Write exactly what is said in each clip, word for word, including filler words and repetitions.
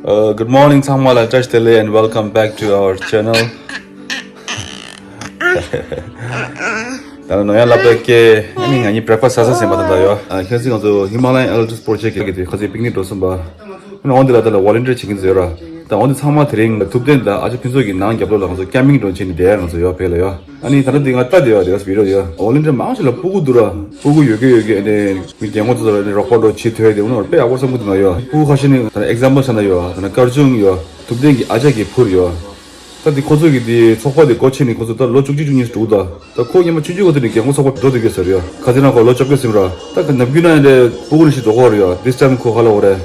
Uh, good morning ཚང་མ་ལ་བཀྲ་ཤིས་བདེ་ལེགས། And welcome back to our channel. ད་ནང་ཡང་ལབ་པའི་སྐད་ཨ་ནི་ང་གཉིས་breakfast ཟ་ས་ཟིན་པ་ད་ད་ཡོད། ཁྱེད་ཚོས་ང་ཚོ་Himalayan Elders Project གི་དེ་ཁ་ཚིག་པིག་ནིག་འགྲོ་སོང་པ། ཨ་ནི་འོན་ཏེ་ལ་ད་ལ་volunteer བྱེད་ཀྱིན་ཟེར་ར། ད་འོན་ཏེ་ཚང་མ་དེ་རིང་ཐུབ་བསྟན་དང་ཨ་ཅག་ཕུན་ཚོགས་ཀྱི་ནང་རྒྱབ་ལོགས་ལ་ང་ཚོ་camping འགྲོ་བྱེད་ནས་བསྡད་ང་ཚོ་ཡོད་ཕེ་ལ་ཡོད། ཨ་ནི་ད་ལྟ་འདི་ང་ལྟ་བསྡད་ཡོད་དེ་ག་video ཡོད། volunteer མང་ཆེ་ལ་སྤུ་གུ་འདུག་ར། སྤུ་གུ་ཡོད་ཀྱི་ཡོད་ཀྱི་ཨ་ནི་མི་རྒན་གོག་ཚོ་ལ་ཨ་ནི་རོགས་པ་འགྲོ་བྱེད་ཐུབ་ཡ་དེ་འོ་ན་དཔེ་ཡག་པོ་བསམ་གྱི་འདུག་ང་ཡོད། སྤུ་གུ་ཁ་ཤས་ནི་ད་example ཆ་ན་ཡོད། ད་ནི་སྐར་ཆུང་ཡོད། ཐུབ་བསྟན་གྱི་ཨ་ཅག་གི་ཕུར་ཡོད། ད་འདི་ཁོ་ཚོ་གི་འདི་ཚོགས་པ་འདི་སྒོ་ཕྱེ་ནས་ཁོ་ཚོ་ད་ལོ་བཅུ་གཅིག་བཅུ་གཉིས་འགྲོ་གི་འདུག་ད་ཁོ་སྔོན་མ་ཆུང་ཆུང་གོ་དུས་ནས་རྒན་གོག་ཚོགས་པ་འགྲོ་སྡོད་ཀྱི་ཟེར་ཡོད། ཁ་སང་རང་ཁོ་ལོ་བཅོ་བརྒྱད་ཟིན་ར། ད་ཁ་ནམ་རྒྱུན་ན་འདི་སྤུ་གུ་ནི་ཞིག་འགྲོ་གི་ཡོད་རེད་ཡ། This time ཁོ་ཁ་ལ་འོ་རེད།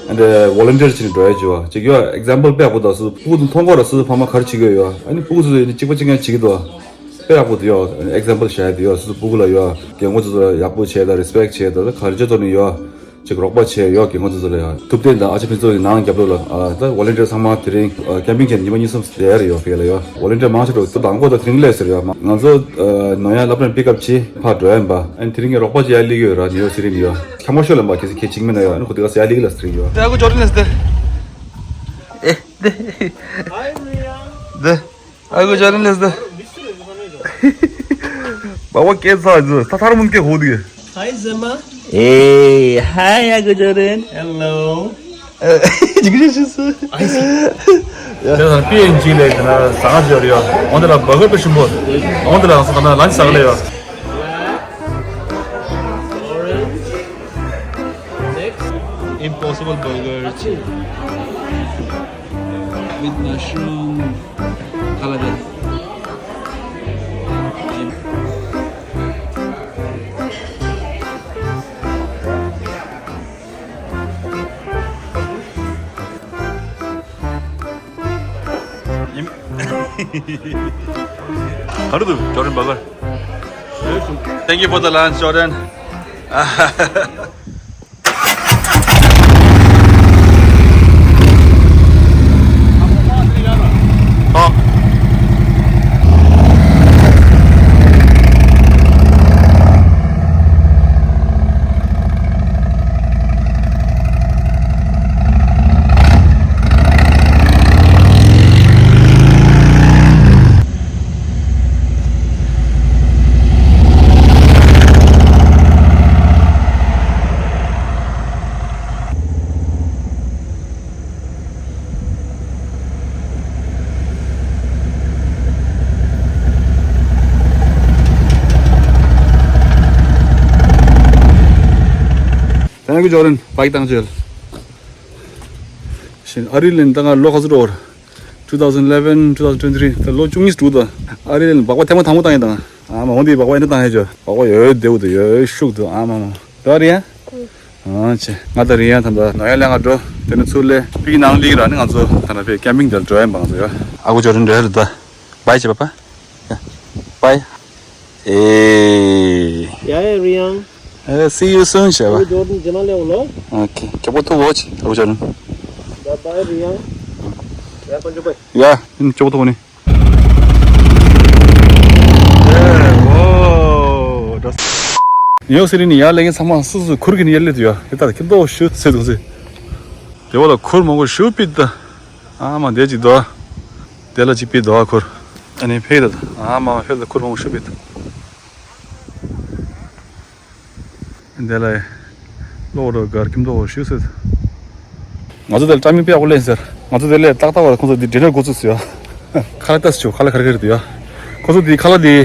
ཨ་འདྲ་volunteer བྱས་ནས་འགྲོ་ཡ་བྱེད་པ་ཅིག་ཡོད། example དཔེ་ཡག་པོ་དང་སོ་སོ་སྤུ་གུ་ཚོ་མཐོང་གོ་ར། སོ་སོ་ཕ་མ་ག་རེ་བྱེད་ཀྱི་ཡོད། ཨ་ནི་སྤུ་གུ་ཚོ་ཡིན་ན་གཅིག་པ་གཅིག་རྐྱང་བྱེད་ཀྱི་འདུག་དཔེ་ཡག་པོ་དེ་ཡོད། example བྱ་ཡ་དེ་ཡོད། སོ་སོ་སྤུ་གུ་ལ་ཡོད། རྒན་གོག་ཚོ་ཚོ་ལ་ཡག་པོ་བྱས་དང་respect བྱས་དང་ག་རེ་བྱས་ཐོག་ནས་ཡོད། ཅིག་རོགས་པ་བྱས་ཡོད། རྒན་གོག་ཚོ་ཚོ་ལ་ཡོད། ཐུབ་བསྟན་དང་ཨ་ཅག་ཕུན་ཚོགས་ཀྱི་ནང་རྒྱབ་ལོགས་ལ་ཨ་ད་volunteer ཚང་མ་དེ་རིང་camping བྱས་ཉི་མ་གཉིས་གསུམ་བསྡད་ཡ་རེད་ཡོད་ཕེ་ལ་ཡོད། volunteer མང་ཆེ་རུ་ད་དང་པོ་ད་དེ་རིང་སླེབས་ཟེར་ཡོད། ང་ཚོ་ནོར་ཡང་སློབ་གྲྭ་ནས་pick up བྱས་ཕར་འགྲོ་ཡ་ཡིན་པ། ཨ་ནི་དེ་རིང་གི་རོགས་པ་བྱེད་ཡ་སླེབས་ཀྱི་ཡོད་ར། ནིའུ་སི་ཌི་ནས་ཡོད། ཁྱམས་ཤོག་ལ་མ་ཁྱེད་ཚོ་ཁྱེད་གཅིག་མིན་ན་ཡོད། ཨ་ནི་ཁོ་དེ་ག་ས་ཡ་ལི་གི་ལ་སི་རིང་ཡོད། དེ་ཨ་ཁུ་ཇོ་ཌན་ལེས་དེ། ཨེ་དེ། དེ། ཨ་ཁུ་ཇོ་ཌན་ལེས་དེ། བ་བ་སྐད་ཚ་ཟེར་ས་ཐར་མུན་སྐད་ཧོ་དེ། Hi Zema. Hey, hi ཨ་ཁུ་ཇོ་ཌན། Hello. ཇིག་ཇིག་ཤི་སུ། དེ་ལ་པི་ཨེན་ཇི་ལས་དེ་ན་ཟ་ཁང་ཅིག་ཡོད་རེད་ཡ། འོན་དེ་ལ་བར་གར་དཔེ་ཞིམ་པོ། འོན་དེ་ལ་ང་ཚོ་ད་ན་lunch ཟ་གི་ལས་ཡ། Next, Impossible Burger with mushroom. Kalade. ག་རེ་འདུག་ཇོ་ཌན་བར་གར། Thank you for the lunch, Jordan. Thank you, Jordan. Bike བཏང་བྱོས། ཨ་རི་ལ་ད་ང་ལོ་ག་ཚོད་འགྲོ། two thousand eleven, two thousand twenty-three ད་ལོ་བཅུ་གཉིས་འགྲོ་ད། ཨ་རི་ལ་སྦག་སྦག་ཐེངས་མ་དང་པོ་བཏང་ཡིན་ད། ཨ་མ་འོང་དེ་སྦག་སྦག་ཨེ་འདྲ་བཏང་ཡོད་ཅོ། སྦག་སྦག་ཡོད་བདེ་བོ་འདུག་ཡོད་ཤུགས་འདུག་ཨ་མ་མ། ད་རེད་ཡ། ཨ་ཅེ། ང་ད་རེད་ཡ་ད་ད་ནོར་ཡ་ལས་ང་འགྲོ། དེ་ནས་ཚུར་ལས་པིག་ནང་ལིག་ར་ནི་ང་ཚོ་ད་ན་པའི་ཀེམ་པིང་དེར་འགྲོ་ཡ་མང་ཚོ་ཡ། ཨ་ཁུ་ཇོ་ཌན་འགྲོ་ཡ་རེད་ད། བའི་བྱེད་པ་པ། ཡ། བའི། ཨེ། ཡ་ཡ་རི་ཡང་། ཨེ། See you soon བྱས་པ། ཨོ་ཇོ་ཌན་ཇེ་མ་ལེ་འོ་ལོ། ཨོ་ཁེ། ཁྱོད་པོ་ཐུག་འོ་ཅི་ཨོ་ཇོ་ཌན། བའི་བའི་རི་ཡང་། ཡ་ཁོང་ཆོ་པ། ཡ། ཨིན་ཁྱོད་པོ་ཐུག་འོ་ནི། ཨེ། ཨོ། ད། ཡོ་སི་རི་ནི་ཡ་ལེ་ངན་ཚང་མ་སུ་སུ་ཁུར་གི་ནི་ཡ་ལེ་དུ་ཡ། ཡ་ད་ཁྱིམ་ཐོག་ཤུ་ཚེ་དུ་ཚེ། དེ་བ་ལ་ཁུར་མང་པོ་ཤུ་པི་ད། ཨ་མ་དེ་ཅིག་དོ། དེ་ལ་ཅིག་པི་དོ་ཁུར། ཨ་ནི་ཕེ་ད། ཨ་མ་ཕེ་ད་ཁུར་མང་པོ་ཤུ་པི་ད། དེ་ལ་ལོག་རོ་གར་ཁྱིམ་ཐོག་ཤུ་སེ། ང་ཚོ་དེ་ལ་ཀྲ་མིག་པེ་ཨོ་ལེན་ཟེར། ང་ཚོ་དེ་ལས་ཏག་ཏག་བར་ཁོང་ཚོ་དེ་འདྲེ་ནས་འགོ་ཚུགས་ཟེར་ཡ། ཁ་ལག་ལྟ་སུ་ཆུ་ཁ་ལག་ཁར་ཁར་དུ་ཡ། ཁོང་ཚོ་དེ་ཁ་ལག་དེ།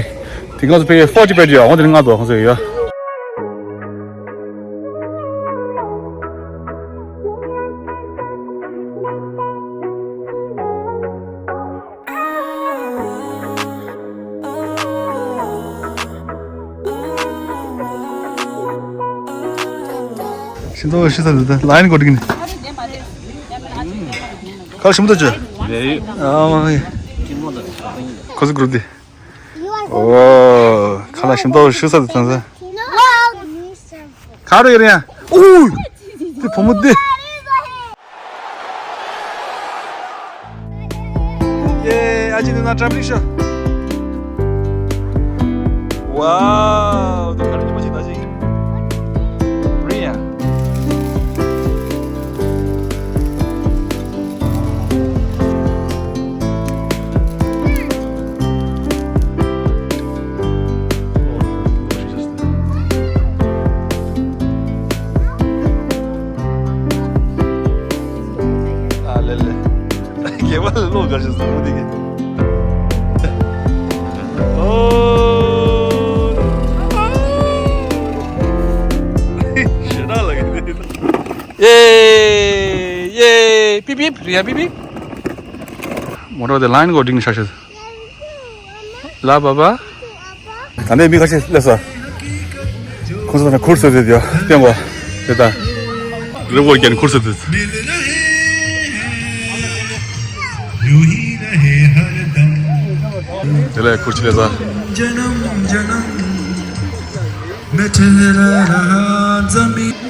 དེ་ང་ཚོ་པེ་ཕོར་ཊི་པེ་ཡ་འོང་དེ་ང་ཚོ་ཁོང་ཚོ་ཡ། ཤིང་ཏོག་ཤི་ས་འདི་ལ་ཡིན་གོ་འགྲིག་ནི། ཁ་ཤིང་ཏོག་ཅི། ཨ་མ་ཡེ། ཁོ་ཚོ་གུ་རུབ་འདི། ཨོ། ཁ་ལ་ཤིང་ཏོག་ཤི་ས་འདི་དང་ས། ཁ་རུ་ཡེ་རེ་ཡ། ཨོ། དེ་བུ་མོ་དེ། ཡེ། ཨ་ཅེ་ནི་ན་ཏྲ་བི་ཤ། ཝའོ། དེ་ག་རེ་ཉི་མ་ཅིག་ད་ཅིག་རེད་ཡ། ཁ་ཤས་སུ་མུ་དེ་གི། ཨོ། ཞེ་དྲག་ལ་གི། ཡེ། ཡེ། པིབ་པིབ། རེད་ཡ། པིབ་པིབ། མོ་ཊ་དེ་ལའིན་གོ་ཌིང་ཤ་ཤ། ལ་བ་བ། ད་ནས་མི་ཁ་ཤས་སླེབས་སོང་། ཁོང་ཚོ་ད་ཁུར་ཚོས་དེ་ཡོད་སྟོན་གོ། དེ་ད། རི་བོ་རྒྱན་ཁུར་ཚོས་དེ། དེ་ལས་ཁུར་ཅི་སླེབས་སོང་།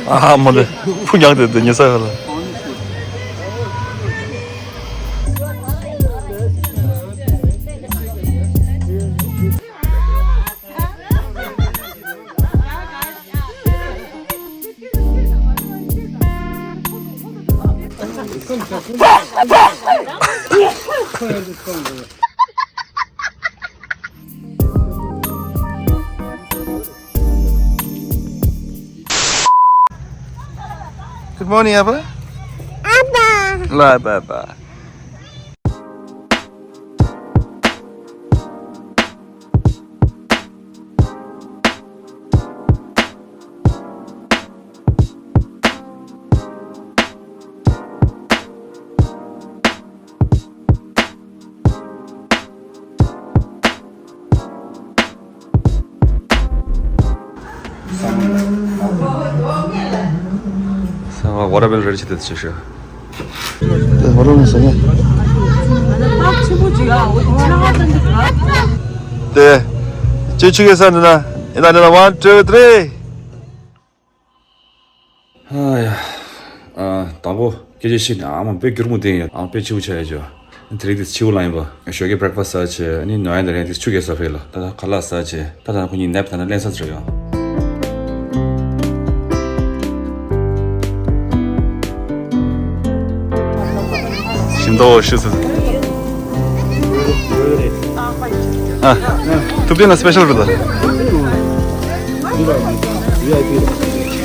ཨ་ཧ་མ་ལེ། ཕུ་ཉག་དེ་དེ་ཉེ་ས་ཧ་ལ། Good morning, Abba. Abba. ལ་Abba, Abba. ས་ང་ཝ་ཊར་མེ་ལོན་རེ་ཆེ་དེ་ཆེ་ཤོས། དེ་ཝ་ཊར་མེ་ལོན་ཟེར་ནས། དེ། ཅི་ཆུ་གེ་ས་འདི་ན། ཨེ་ད་འདི་ན། One, two, three. ཨ་ཡ། ཨ། དང་པོ་སྐད་ཆ་བཤད་ནས་ཨ་མ་དཔེ་སྐྱུར་མོ་བསྟན་ཡོད། ཨ་མ་དཔེ་ཆེ་བོ་ཆགས་ཡོད་ཅོ། དེ་རིང་དེ་ཆེ་བོ་ལངས་ཡིན་པ། ཞོགས་ཀས་བྷེ་རེག་ཕ་སི་ཟ་བྱས། ཨ་ནི་ནོ་ཡ་དེ་རིང་དེ་ཆུ་གེ་ས་ཕེ་ལ། ད་ད་ཁ་ལག་ཟ་བྱས། ད་ད་ཁོ་གཉིས་ནེབ་ད་ན་ལེན་ས་ཚར་ཡོང་། ཞིམ་མདོག་ཤི་སོང་། ཨ། ཐུབ་བསྟན་ལ་སི་པེ་ཤལ་རེད་ད།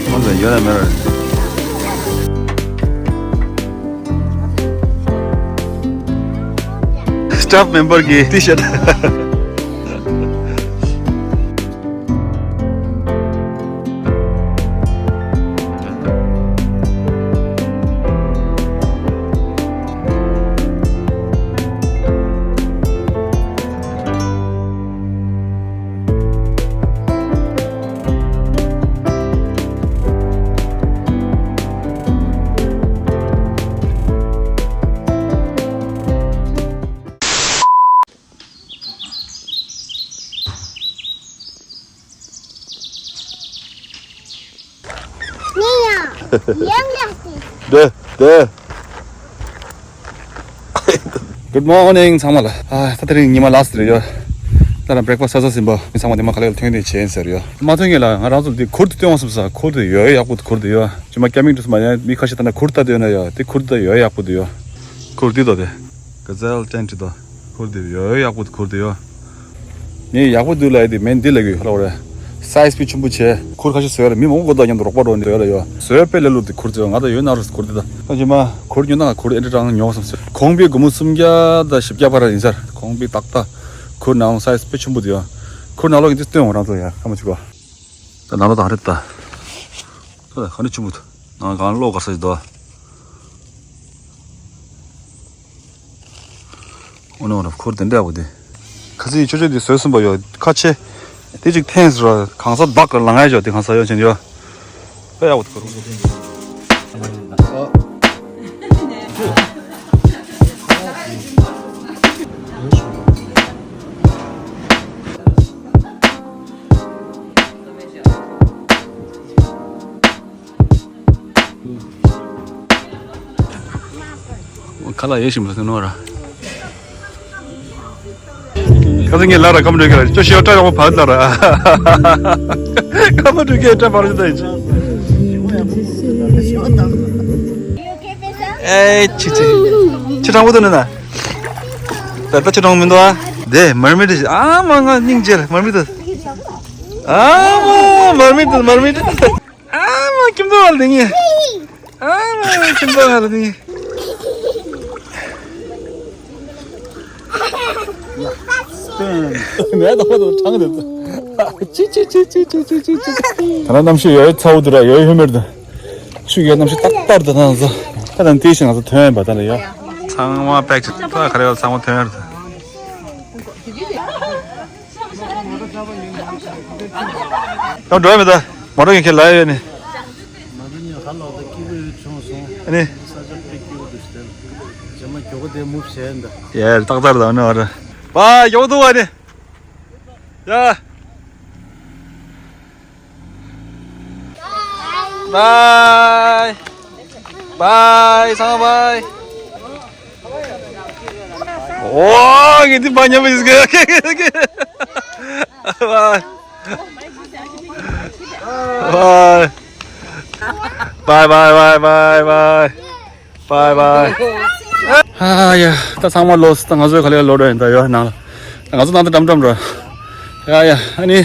ཁོང་ཚོ་ཡོད་ན་མེད་རེད། སི་ཊཕ་མེམ་བར་གྱི་ཊི་ཤར་ཊི། འདི་འདི། Good morning ཚང་མ་ལ། ཨ། ད་དེ་རིང་ཉི་མ་ལ་སི་ཊི་རེད་ཡོད། ད་ལ་བྷེ་རེག་ཕ་སི་ཟ་ཟིན་པ། མི་ཚང་མ་དེ་མ་ག་ལེར་ཐོན་དེ་བྱས་ཟེར་ཡོད། མ་ཐོན་ངེས་ལ་ང་རང་ཚོ་འདི་གུར་དུ་སྟོན་འོང་བསམ་ས། གུར་དུ་ཡོད་ཡག་པོ་གུར་དུ་ཡོད། ཇི་མ་ཀེམ་པིང་འགྲོ་ས་མ་ཡ་མི་ཁ་ཤས་ད་ན་གུར་ད་དུ་ཡོད་ན་ཡ། དེ་གུར་ད་ཡོད་ཡག་པོ་དུ་ཡོད། གུར་འདི་དོ་དེ། Gazelle tent དོ། གུར་དེ་ཡོད་ཡག་པོ་གུར་དེ་ཡོད། ངས་ཡག་པོ་འདུག་ལབ་ཡ་དེ་མེད་འདི་ལབ་གི་ཧ་ལ་བ་རེད། སའི་ཛི་དཔེ་ཆེན་པོ་བྱས། གུར་ཁ་ཤས་བཟོས་ཡོད་རེད། མི་མང་པོ་དང་མཉམ་དུ་རོགས་པ་འགྲོ་འདི་ཡོད་ལ་ཡོད། བཟོས་དཔེ་ལས་ལུགས་དེ་གུར་དེ་ཡོད། ང་ད་ཡོད་ན་རུ་གུར་དེ་ད། ད་ཇི་མ་གུར་ཉོ་ན་གུར་ཨེ་འདྲ་གྲང་ཉོ་བསམ་ཟེར། གོང་པའི་སྒོར་མོ་སུམ་བརྒྱ་དང་བཞི་བརྒྱ་བར་ཡིན་ཟེར། གོང་པའི་ཏག་ཏག་གུར་ནང་སའི་ཛི་དཔེ་ཆེན་པོ་དེ་ཡོད། གུར་ནང་ལོགས་ཡིན་དུས་སྟོན་འོང་རང་ཚོ་ཡ་ཁ་མ་བྱེད་པ། ད་ནང་ལོགས་དང་རེད་ད། ད་ག་ནས་ཆེན་པོ་འདུག་ནང་གང་ལོག་གར་ས་ཞིག་འདུག་ཨོ་ནོ་ནོ། ཁོར་དེ་འདྲ་ཡག་པོ་དེ། ཁ་སང་ཆོས་ཆོས་དེ་བཟོས་ཟིན་པ་ཡོད། ཁ་ཆེ། དེ་ཅིག་འཐེན་ཟེར་བ། གང་ས་བདག་གི་ལང་ཡ་ཅོ་དེ་གང་ས་ཡོད་ཅན་ཡོད། དཔེ་ཡག་པོ་དེ་ཁོར། ཁ་ལག་ཡོད་བཞིན་པ་ཟེར་ནོ་ར། ཁ་སང་ངས་ལ་ར་ཀམ་འགྲོ་གི་ར་ཅོ་ཤི་ཡོ་ཏྲ་ཡོང་བ་ཕར་ལ་ར། ཀམ་འགྲོ་གི་ཏྲ་ཕར་ཞིག་ད་ཡིན། ཨེ་ཆི་ཆི། ཆི་ཀྲང་བོ་དུ་ནི་ན། ད་ལྟ་ཆི་ཀྲང་མི་འདུག་ཨ། དེ་མར་མེ་ཌི། ཨ་མ་ང་སྙིང་རྗེ་མར་མེ་ཌི། ཨ་མ་མར་མེ་ཌི་མར་མེ་ཌི། ཨ་མ་ཁྱིམ་ཚང་ལ་ནི། ཨ་མ་ཁྱིམ་ཚང་ལ་ནི། ད་ལྟ་གནམ་གཤིས་ཡོད་ཚ་བོ་འདུག་ར། ཡོད་ཧུ་མེར་འདུག་ཆུ་ཡོད་གནམ་གཤིས་ཏག་ཏག་འདུག་ན་ཚོ། ད་ལྟ་དེ་བཞིན་ང་ཚོ་ཐོན་ཡོད་པ་ད་ལ་ཡོད། ཚང་མ་པེག་ད་ག་རེ་ཡོད་ཚང་མ་ཐོན་ཡོད། ཡང་འགྲོ་མི་ད། མོ་ཊ་གི་ཁྱེད་ལ་ཡོད་ནི། མ་གི་ནི་ཧ་ལོ་ད་སྐྱིད་པོ་ཡོད་བྱུང་སོང་། ཨ་ནི། ས་ཆ་དཔེ་སྐྱིད་པོ་འདུག་ཟེར། ཇེ་མ་མགྱོགས་པོ་དེ་མུབ་བྱས་ཡིན་ད། ཡ་ཏག་ཏག་ད་ནི་བ་ར། བ་མགྱོགས་པོ་འདུག་བ་ནི། ཡ། བའི། བའི་ཚང་མ་བའི། ཨོ་ངས་འདི་མ་ཉམས་པ་ཡིན་ཟེར་གི། བའི། བའི། བའི་བའི་བའི་བའི་བའི། བའི་བའི། ཨ་ཡ། ད་ཚང་མ་ལོས། ད་ང་ཚོའི་ག་ལེར་ལོ་འགྲོ་ཡིན་ད་ཡོད་ནང་ལ། ང་ཚོ་ནང་དུ་འགྲམ་འགྲམ་འགྲོ། ཡ་ཡ། ཨ་ནི།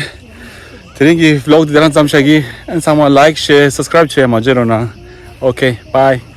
དེ་རིང་གི་ཝི་ལོག་དེ་དེ་རང་ཙམ་བཞག་གི། ཨ་ནི་ཚང་མ་ལའིག་ཤེར་སབ་སི་ཀ་རའིབ་བྱས་མ་བརྗེད་རོགས་གནང་། ཨོ་ཁེ། བའི།